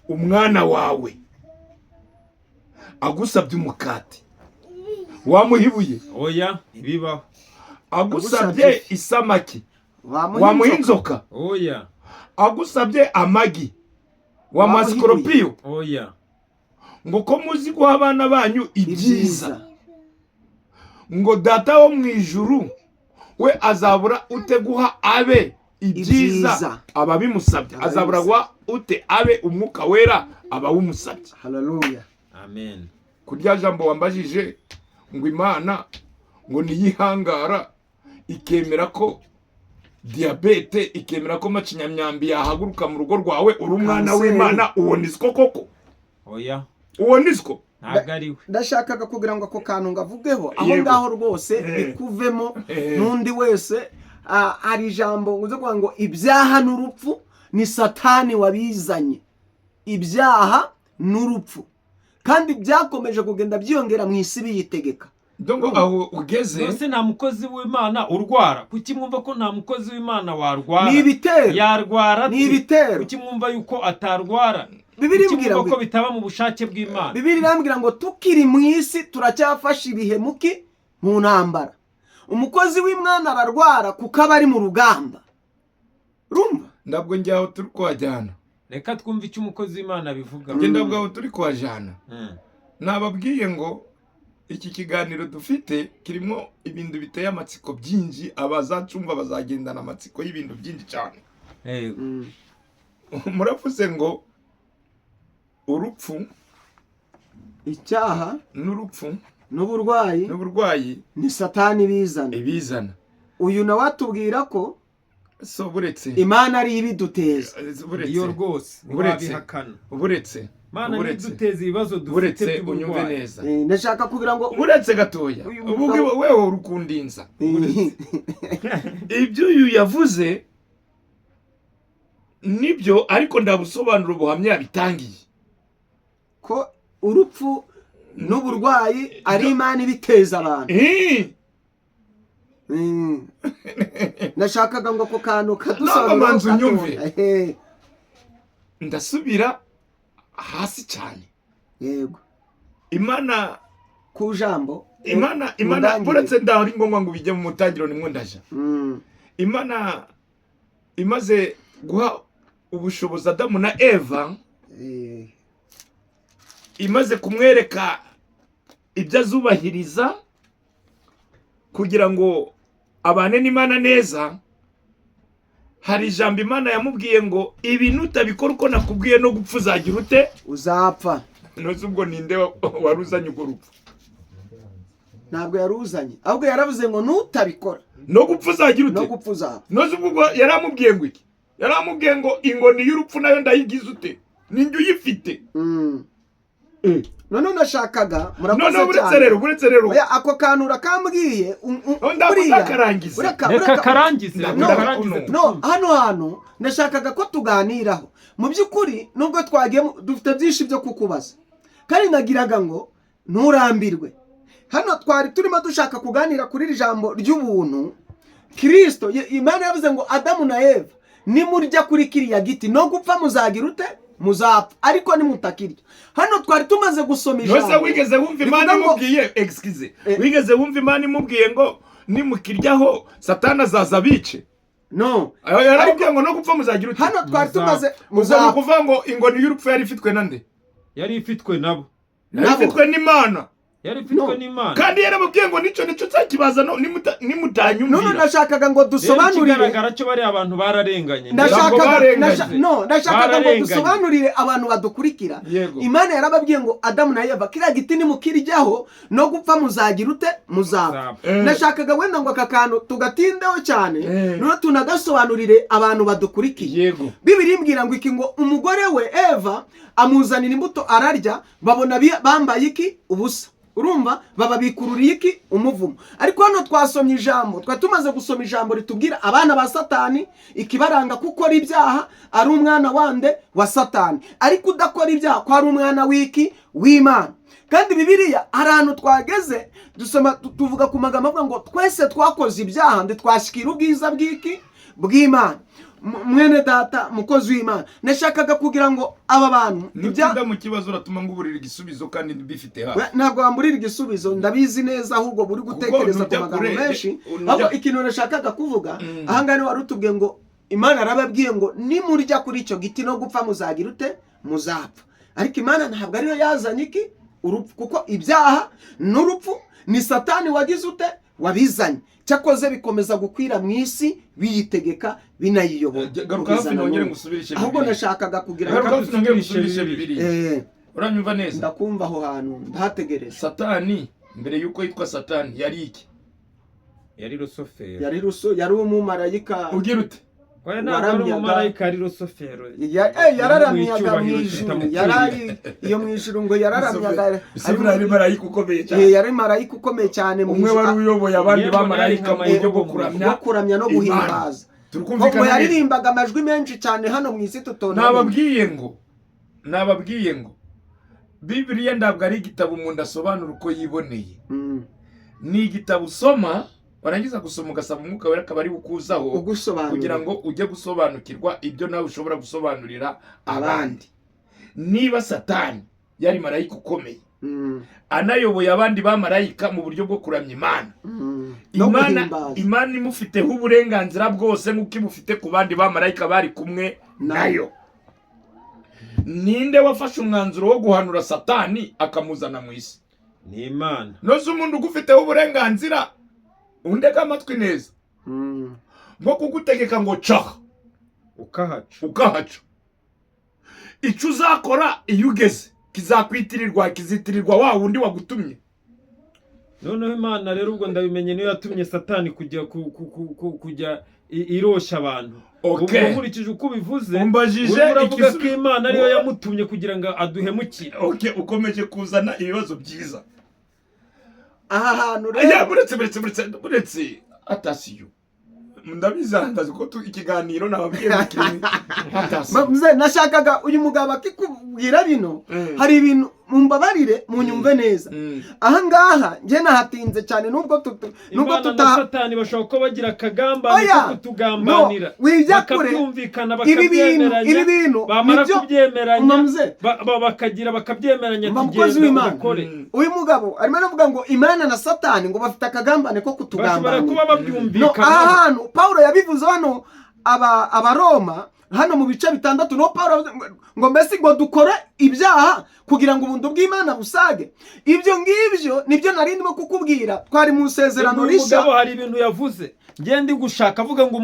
Umwana wawe agusabye umukati, wamuha ibuye? Oya, ntibibaho. Agusabye Agusabye isamaki, wamuha wamuha inzoka? Inzoka? Oya. Agusabye amagi, wamuha Wamuha ibuye? sikoropiyo? Oya. Ngo ko muzi guha abana banyu ibyiza, Ibyiza, ngo Data wo mu ijuru we azabura ute guha abe ibyiza Ibyiza. ababimusabye? Azabura guha ute abe Umwuka Wera abawumusabye? Haleluya. Amen. Kurya jambo wambajije ngo Imana ngo niyihangara ikemera ko diyabete, ikemera ko macinyamyambi yahaguruka mu rugo rwawe, uri umwana Kanseri. w'Imana, uwo nisiko koko? Oya. Uwo nisiko? Ntabwo ari we. Ndashakaga kugira ngo ako kantu ngavugeho aho Yego. ngaho rwose bikuvemo n'undi wese. Hari ijambo ngo kuvuga ngo ibyaha n'urupfu ni Satani wabizanye. Ibyaha n'urupfu kandi byakomeje kugenda byiyongera mu isi biyitegeka. Donc aho ugeze. Rwose nta mukozi w'Imana urwara. Kuki mwumva ko nta mukozi w'Imana warwara? Ni ibitero. Yarwara ate? Ni ibitero. Kuki mwumva yuko atarwara? Bibiri Kuki imbwira mwumva ngo ko bitaba mu bushake bw'Imana? Bibiri irambwira ngo tukiri mu isi turacyafashe ibihe muki mu ntambara. Umukozi w'Imana ararwara kuko aba ari mu rugamba, rumva. Ntabwo njye aho turi kuhajyana. Reka twumve icyo umukozi w'Imana abivuga. Njye ntabwo aho turi kuhajyana. Nababwiye ngo iki kiganiro dufite kirimo ibintu biteye amatsiko byinshi. Abazacumva bazagendana amatsiko y'ibintu byinshi cyane. Muravuze ngo urupfu Icyaha n'urupfu n'uburwayi n'uburwayi ni Satani bizana. Ibizana. Uyu nawe atubwira ko So buretse. Imana ari ibiduteza. Buretse. Iyo rwose Buretse. ntiwabihakana. Buretse. Imana Buretse. ntiduteze ibibazo dufite Buretse unyumve by'uburwayi. neza. Ndashaka kugira ngo Buretse gatoya. Uyu Ubu wewe urukundinza ibyo uyu yavuze nibyo, ariko ndabusobanuro buhamya yabitangiye. Ko urupfu n'uburwayi ari Imana ibiteza abantu. Nashakaga ngo ako kantu kadusobanurire. Ntabwo manza unyumve. Ndasubira hasi cyane. Yego. Imana Ku jambo Imana Mundangire. Buretse, ndaho ari ngombwa ngo bijye mu mutangiro, nimwo ndaja. Imana imaze guha ubushobozi Adamu na Eva, imaze kumwereka ibyo azubahiriza kugira ngo abane n'Imana neza, hari ijambo Imana yamubwiye ngo ibi nutabikora uko nakubwiye, no gupfa uzagira ute? Uzapfa. Ntuzi ubwo ninde wari uzanye urwo rupfu? Ntabwo yaruzanye, ahubwo yaravuze ngo nutabikora No gupfa uzagira no ute? gupfa uzapfa. Ntuzi ubwo yaramubwiye ngo iki? Yaramubwiye ngo ingoni y'urupfu nayo ndayigize ute? Ninjye uyifite. Noneho nashakaga, murakoze Noneho buretse cyane. rero, buretse rero. Oya, ako kantu urakambwiye Oh, ntabwo buriya. ndakarangiza. Reka karangize. Ndakunda Reka karangize. No, hano hantu nashakaga ko tuganiraho. Mu by'ukuri nubwo twagiye dufite byinshi byo kukubaza, kandi nagiraga ngo nturambirwe. Hano twari turimo dushaka kuganira kuri iri jambo ry'ubuntu Kirisito. Imana yavuze ngo Adamu na Eva, nimurya kuri kiriya giti, no gupfa muzagira ute? Muzapfa. Ariko nimutakirya, hano twari tumaze gusoma Nose ijambo wigeze wumva Imana rivuga ngo imubwiye, excuse, wigeze wumva Imana imubwiye ngo nimukiryaho Satani azaza abice? No. Ayo yaramubwiye ngo no gupfa muzagira ute? Hano twari tumaze Ubwo ni muzapfa. ukuvuga ngo ingoni y'urupfu yari ifitwe na nde? Yari ifitwe nabo. Yari Nabo. ifitwe n'Imana. Yari ifitwe No. n'Imana. Kandi yaramubwiye ngo nicyo nzakibaza no None nimutanyumvira. nashakaga ngo Rero dusobanurire. ikigaragara cyo bariya abantu bararenganye. Ndashakaga barenganye. No, ndashakaga ngo Bararenganye. dusobanurire abantu badukurikira. Yego. Imana yarababwiye ngo Adamu na Eva, kiriya giti nimukiryaho, no gupfa muzagira ute? Muzapfa. Muzapfa. Nashakaga wenda ngo aka kantu tugatindeho cyane, noneho tunagasobanurire abantu badukurikiye. Yego. Bibiri imbwira ngo iki? Ngo umugore we Eva amuzanira imbuto ararya, babona bambaye iki? Ubusa. Urumva baba bikururiye iki? Umuvumo. Ariko hano twasomye ijambo, twari tumaze gusoma ijambo ritubwira abana ba Satani, ikibaranga ko ukora ibyaha ari umwana wande? Wa Satani. Ariko udakora ibyaha ko ari umwana w'iki? W'Imana. Kandi Bibiliya hari ahantu twageze dusoma tuvuga ku magambo avuga ngo twese twakoze ibyaha ntitwashyikira ubwiza bw'iki? Bw'Imana. Mwene data, mukozi w'Imana, nashakaga kugira ngo aba bantu Nutinda mu kibazo uratuma nguburira igisubizo kandi bifite hafi. Ntabwo wamburira igisubizo, ndabizi neza, ahubwo buri gutekereza ku nujya magambo kure, menshi. Nujya Ahubwo ikintu nashakaga kuvuga ahangaha, wari utubwiye ngo Imana arababwiye ngo nimurya kuri icyo giti no gupfa muzagira ute? Muzapfa. Ariko Imana ntabwo ariyo yazanye iki? Urupfu. Kuko ibyaha n'urupfu ni Satani wagize ute? Wabizanye. Cyakoze bikomeza gukwira mu isi, biyitegeka, binayiyobora Garuka hafi kugeza na nongere n'ubu. ngusubirishe Ahubwo Bibiliya. nashakaga kugira Garuka ngo hafi nongere ngusubirishe Bibiliya. Bibiliya. Uranyumva neza? Ndakumva, aho hantu ndahategereje. Satani mbere y'uko yitwa Satani yari iki? Yari Rusoferi. Yari ruso, yari umumarayika. Ugira ute? Oya, ntabwo ari Waramyaga. umumarayika, yari Rusoferi. Yararamyaga mu Icyubahiro ijuru. kitamukwiriye. Yarari iyo mu ijuru, ngo yararamyaga. Rusufero yari marayika ukomeye cyane. Yari marayika ukomeye cyane mu Umwe ijuru. wari uyoboye abandi Yego, bamarayika mu yari buryo bwo nka kuramya Bwo kuramya no Imana. guhimbaza. Turi Ngo kumvikana neza? yaririmbaga amajwi menshi cyane hano mu isi tutona. Nababwiye ngo Bibiliya ntabwo ari igitabo umuntu asobanura uko yiboneye. Ni igitabo usoma, warangiza gusoma ugasaba Umwuka Wera akaba ari bukuzaho Ugusobanurira. kugira ngo ujye gusobanukirwa ibyo nawe ushobora gusobanurira abandi. Niba Satani yari marayika ukomeye, anayoboye abandi bamarayika mu buryo bwo kuramya Imana, No Imana guhimbaza. Imana imufiteho uburenganzira bwose nk'uko imufite ku bandi bamarayika bari kumwe nayo, ninde wafashe umwanzuro wo guhanura Satani akamuzana mu isi? Ni Imana. Noze umuntu ugufiteho uburenganzira, undega amatwi neza, nko kugutegeka ngo caha, Ukahaca. Ukahaca, icyo uzakora iyo ugeze kizakwitirirwa, kizitirirwa wa wundi wagutumye. Noneho Imana rero, ubwo ndabimenye, niyo yatumye Satani kujya kujya iroshya abantu. Okay. Ubwo nkurikije uko ubivuze, Umbajije urimo uravuga ko Imana ariyo yamutumye kugira ngo aduhemukire. Okay, ukomeje kuzana ibibazo byiza. Aha hantu Aya, rero buretse, atasiyo, ndabizi, ndazi ko ikiganiro nababwiye ngo kiri atasiyo. Mzee, nashakaga uyu mugabo akikubwira bino, hari ibintu, mumbabarire munyumve neza. Aha ngaha njye nahatinze cyane, nubwo Imana na tuta Satani bashobora kuba bagira akagambane Oya! ko kutugambanira, No, wijya kure. bakabyumvikana, Ibi bintu, bakabyemeranya. ibi bintu Bamara kubyemeranya, Mzee. bakagira bakabyemeranya, Mba ati mukozi genda w'Imana. ubikore. Uyu mugabo arimo aravuga ngo Imana na Satani ngo bafite akagambane ko Bashobora kutugambanira. kuba No, aha babyumvikana. hantu Pawulo yabivuze hano, aba Abaroma hano mu bice 6, no Pawulo yavuze ngo mbese ngo dukore ibyaha kugira ngo ubuntu bw'Imana busage. Ibyo ngibyo nibyo nari ndimo kukubwira, twari mu isezerano Uyu rishya. mugabo hari ibintu yavuze ngiye ndi gushaka avuga ngo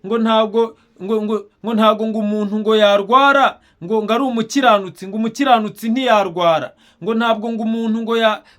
ngo ntabwo ngo ntabwo ngo umuntu ngo yarwara ngo ari umukiranutsi, ngo umukiranutsi ntiyarwara, ngo ntabwo ngo umuntu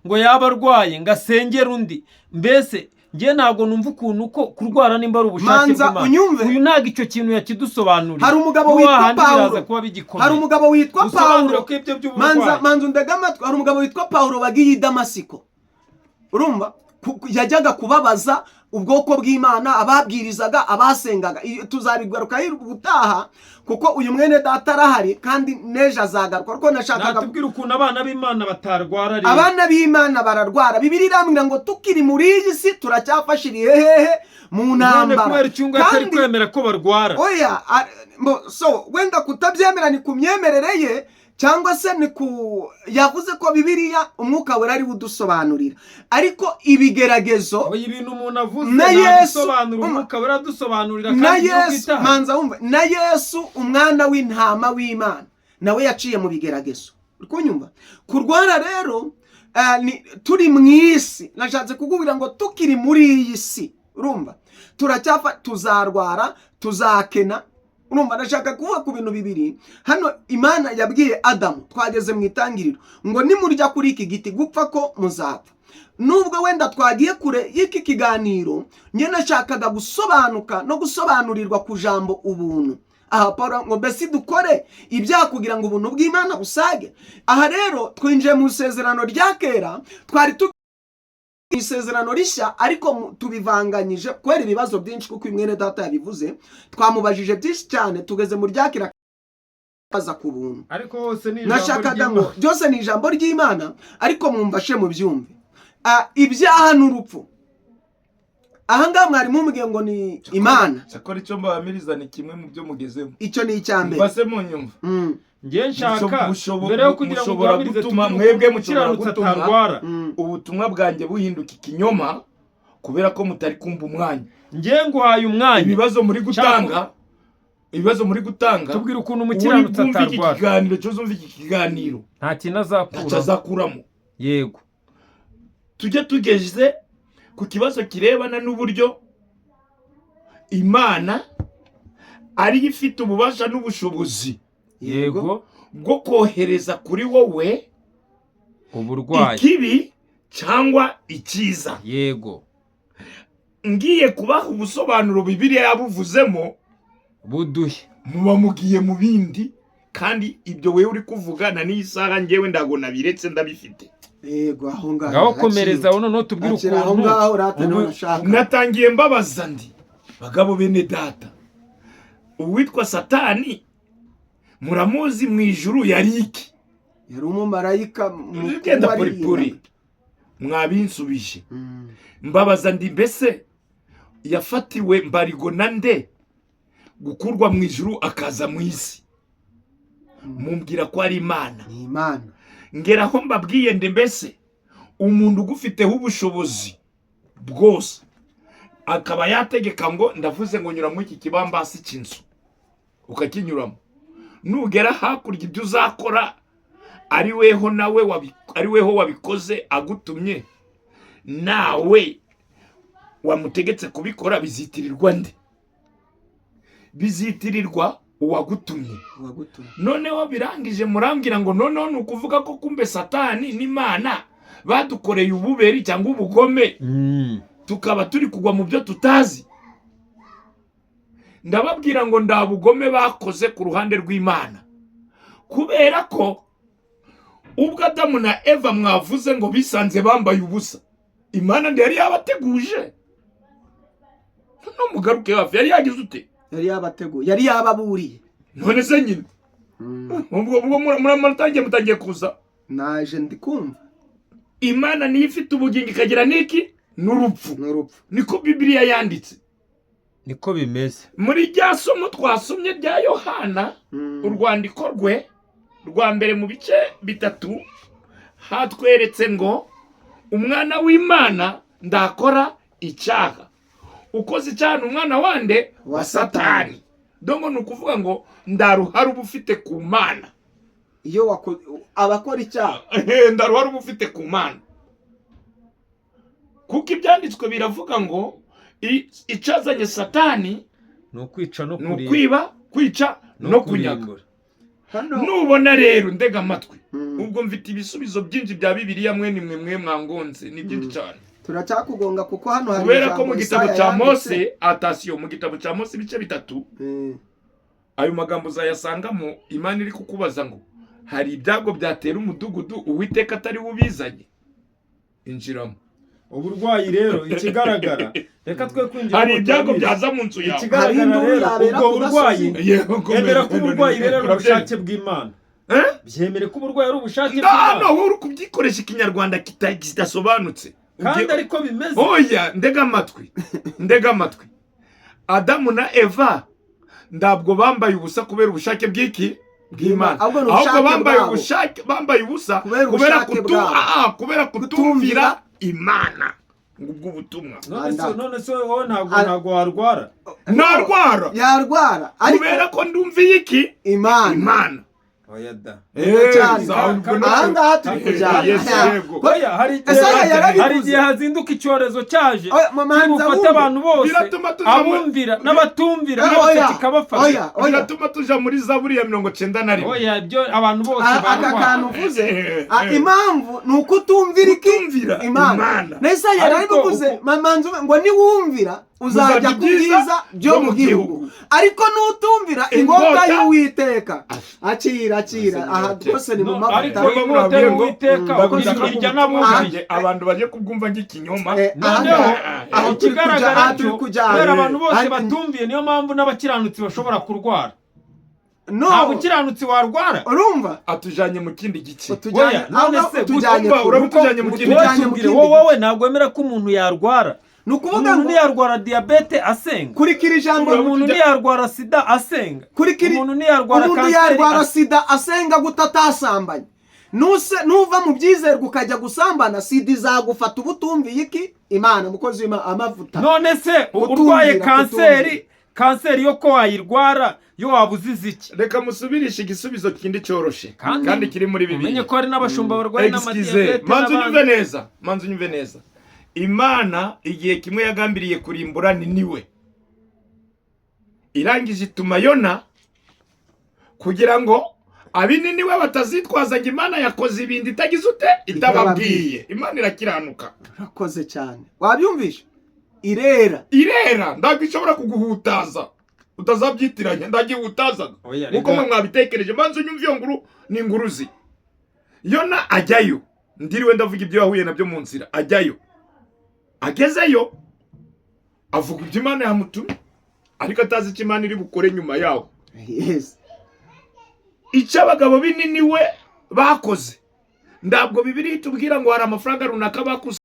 ngo yaba arwaye ngo asengere undi. Mbese ngiye ntabwo numva ukuntu ko kurwara nimba ari ubushake Manza bw'Imana. unyumve. Uyu ntabwo icyo kintu yakidusobanuriye. Hari umugabo Niho witwa hahandi Pawulo. biraza kuba bigikomeye. Hari umugabo witwa Usobanure Pawulo. ko ibyo by'uburwayi. Manza undege amatwi. Hari umugabo witwa Pawulo wagiye i Damasiko, urumva, yajyaga kubabaza ubwoko bw'Imana, ababwirizaga, abasengaga. Tuzabigarukaho ubutaha, kuko uyu mwene data arahari kandi n'ejo azagaruka, ariko nashakaga Natubwira ukuntu abana b'Imana batarwara rero. Abana b'Imana bararwara. Bibiliya irambwira ngo tukiri muri iyi si turacyafashiriye hehe? Mu None ntambara. kubera icyungo atari kwemera ko barwara? Oya, so wenda kutabyemera ni ku myemerere ye, cyangwa se ni ku yavuze ko Bibiliya Umwuka Wera ari we udusobanurira, ariko ibigeragezo Oya, ibintu umuntu avuze Na Yesu ntabisobanura, Umwuka Wera adusobanurira na kandi igihugu Yesu itaha. Manza wumva, na Yesu umwana w'intama w'Imana nawe yaciye mu bigeragezo. Uri kunyumva? Kurwara rero, turi mu isi, nashatse kukubwira ngo tukiri muri iyi si, urumva, turacyafa, tuzarwara, tuzakena. Urumva, ndashaka kuvuga ku bintu bibiri hano. Imana yabwiye Adamu, twageze mu itangiriro, ngo nimurya kuri iki giti gupfa ko muzapfa. Nubwo wenda twagiye kure y'iki kiganiro, njye nashakaga gusobanuka no gusobanurirwa ku jambo ubuntu. Aha Paul ngo mbese dukore ibyaha kugira ngo ubuntu bw'Imana busage. Aha rero twinjiye mu isezerano rya kera, twari tu isezerano rishya, ariko tubivanganyije kubera ibibazo byinshi, kuko uyu mwene data yabivuze, twamubajije byinshi cyane, tugeze mu rya kera baza ku buntu. Ariko hose ni ijambo Nashakaga ngo ry'Imana. Byose ni ijambo ry'Imana, ariko mwumvashe mu byumve. Ibyaha n'urupfu. Ahangaha mwari mumubwiye ngo ni Imana. Cyakora icyo mbabamiriza ni kimwe mu byo mugezemo. Icyo ni icya mbere. Mbase mu nyumva. Njye nshaka Mushobo- mbere yo kugira ngo mushobora ugamirize gutuma tubwire mwebwe ukuntu mushobora umukiranutsi gutuma atarwara. Ubutumwa bwanjye buhinduka ikinyoma kubera ko mutari kumva umwanya. Njye nguhaye umwanya. Ibibazo muri gutanga, ibibazo muri gutanga, Tubwire ukuntu uri umukiranutsi bwumve iki atarwara. kiganiro, cyose umva iki kiganiro, Nta kintu ntacyo azakuramo. azakuramo. Yego. Tujye tugeze ku kibazo kirebana n'uburyo Imana ariyo ifite ububasha n'ubushobozi bwo kohereza kuri wowe Uburwayi. ikibi cyangwa icyiza. Ngiye kubaha ubusobanuro Bibiliya yabuvuzemo. Buduhe. Muba mugiye mu bindi, kandi ibyo wewe uri kuvuga na n'iyi saha ngewe ndago nabiretse, ndabifite. Yego, aho ngaho. Ngaho komereza aho, noneho tubwire Akira aho ukuntu ngaho rata niho nashaka. Natangiye mbabaza ndi bagabo bene data, uwitwa Satani muramuzi, mu ijuru yari iki? Yari umumarayika mukuru. Genda Waririmbaga. puripuri mwabinsubije. Mbabaza ndi mbese yafatiwe mbarigo na nde gukurwa mu ijuru akaza mu isi? Mumbwira ko ari Imana. Ni Imana. Ngeraho mbabwiye ndi mbese umuntu ugufiteho ubushobozi bwose akaba yategeka ngo ndavuze ngo nyura muri iki kibambasi cy'inzu, ukakinyuramo, nugera hakurya ibyo uzakora ari weho nawe ari weho wabikoze agutumye, nawe wamutegetse kubikora, bizitirirwa nde? Bizitirirwa uwagutumye. Uwagutumye. Noneho birangije murambwira ngo noneho ni ukuvuga ko kumbe Satani n'Imana badukoreye ububeri cyangwa ubugome, tukaba turi kugwa mu byo tutazi. Ndababwira ngo nda bugome bakoze ku ruhande rw'Imana, kubera ko ubwo Adamu na Eva mwavuze ngo bisanze bambaye ubusa, Imana ntiyari yabateguje? No mugaruke hafi, yari yagize ute? Yari yabateguye, yari yababuriye. None se nyine ubwo muratangiye, mutangiye kuza. Naje ndi kumva. Imana niyo ifite ubugingo ikagira n'iki? N'urupfu. N'urupfu. Niko Bibiliya yanditse. Niko bimeze. Muri rya somo twasomye rya Yohana, urwandiko rwe rwa mbere mu bice 3, hatweretse ngo umwana w'Imana ndakora icyaha, ukoze icyaha ni umwana wande? Wa Wa Satani. Dongo ni ukuvuga ngo ndaruhare uba ufite ku Mana. Iyo abakora icyaha. Ndaruhare uba ufite ku Mana, kuko ibyanditswe biravuga ngo icyazanye Satani Ni ukwica no ni kurinda. ukwiba, kwica no kunyaga. Kurimbura. Hano. Nubona rero ndega amatwi, ubwo mfite ibisubizo byinshi bya Bibiliya, mwe ni mwe mwe mwangonze, ni byinshi cyane. Turacyakugonga kuko hano hari Kubera ko ijambo mu gitabo Isaya cya yanditse. Mose, atasiyo, mu gitabo cya Mose ibice 3, ayo magambo uzayasangamo. Imana iri kukubaza ngo hari ibyago byatera umudugudu Uwiteka atari we ubizanye? Injiramo. Uburwayi rero, ikigaragara, reka twe kwinjira Hari mu ibyago turabizi. byaza mu nzu yawe. Hari Ikigaragara induru rero, yabera ubwo ku burwayi, gasozi. Yego, emera ko uburwayi rero ari urabyemera. ubushake bw'Imana. Eh? Byemere ko uburwayi ari ubushake No, bw'Imana. no, wowe uri kubyikoresha ikinyarwanda kidasobanutse. Kandi ariko bimeze. Oya, ndega amatwi, ndega amatwi. Adamu na Eva ntabwo bambaye ubusa kubera ubushake bw'iki? Bw'Imana. Ahubwo ni Ahubwo ubushake bambaye bwabo. ubushake, bambaye ubusa Kubera kubera ubushake bwabo. kubera kutumvira Imana. Ngubwo ubutumwa. None se Anda. none se wowe ntabwo warwara? Narwara. Yarwara ariko Kubera ko ndumviye iki? Imana. Imana. Oya da. Cyane. Sawa, ubwo Aha ngaha turi kujyana. Yes, yego. Oya, hari igihe Esaya yarabivuze. hari igihe hazinduka icyorezo cyaje Oya, mama, hanza kibufate wumve. abantu bose, Biratuma tuja mu- abumvira n'abatumvira Oya, bose kikabafata. Oya, oya. Biratuma tuja muri Zaburi ya 91. Oya, ibyo abantu bose Aka barwara. kantu uvuze, Eh, impamvu ni ukutumvira iki? Kutumvira Imana. Imana. Na Isaya Ariko yarabivuze, mama nzu, ngo niwumvira uzajya Uzajya ku byiza byo mu gihugu, ariko nutumvira inkota Inkota y'Uwiteka. Akira, akira aha rwose ni mu No, mavuta. ariko inkota y'Uwiteka Ndakunda irya ko n'abumviye. abantu baje kubwumva nk'ikinyoma. Aha Noneho ngaha, aho turi kujya, ikigaragara aha turi cyo, kujyana. kubera abantu bose Ariko- batumviye, niyo mpamvu n'abakiranutsi bashobora kurwara. No. Nta mukiranutsi warwara. Urumva? Atujanye mu kindi gice. Utujyanye Oya, none aho se utujyanye urumva, kure. urabutujyanye mu kindi Utujyanye mu Tubwire, kindi wowe ntabwo wemera ko umuntu yarwara? Ni ukuvuga Umuntu ngo ntiyarwara diyabete asenga. Kurikira ijambo. Umuntu ntiyarwara sida asenga. Kurikira. Umuntu ntiyarwara Umuntu kanseri yarwara sida asenga gute atasambanye? Nuse nuva mu byizerwa ukajya gusambana, sida izagufata uba utumviye iki? Imana. Mukozi w'Imana, amavuta. None se Kutumvira, urwaye kanseri, kutumvira. kanseri yo ko wayirwara yo waba uzize iki? Reka musubirishe igisubizo kindi cyoroshe kandi kiri muri Umenye Bibiliya. ko hari n'abashumba barwaye Excuse, n'amadiyabete manza unyumve n'abandi. neza, manza unyumve neza. Imana igihe kimwe yagambiriye kurimbura Niniwe, irangije ituma Yona kugira ngo ab'Ininiwe batazitwaza ngo Imana yakoze ibintu itagize ute? Itababwiye. Imana irakiranuka. Urakoze cyane, wabyumvishe, irera. Irera, ntabwo ishobora kuguhutaza, utazabyitiranya, ndagihutaza Oya, nkuko rega. mwe mwabitekereje. Manza unyumve, iyo nguru ni inguruzi. Yona ajyayo, ndiriwe ndavuga ibyo yahuye nabyo mu nzira ajyayo. Agezeyo avuga ibyo Imana yamutumye, ariko atazi icyo Imana iri bukore nyuma yaho. Icyo abagabo b'Ininiwe bakoze, ntabwo Bibiliya itubwira ngo hari amafaranga runaka bakusanyije.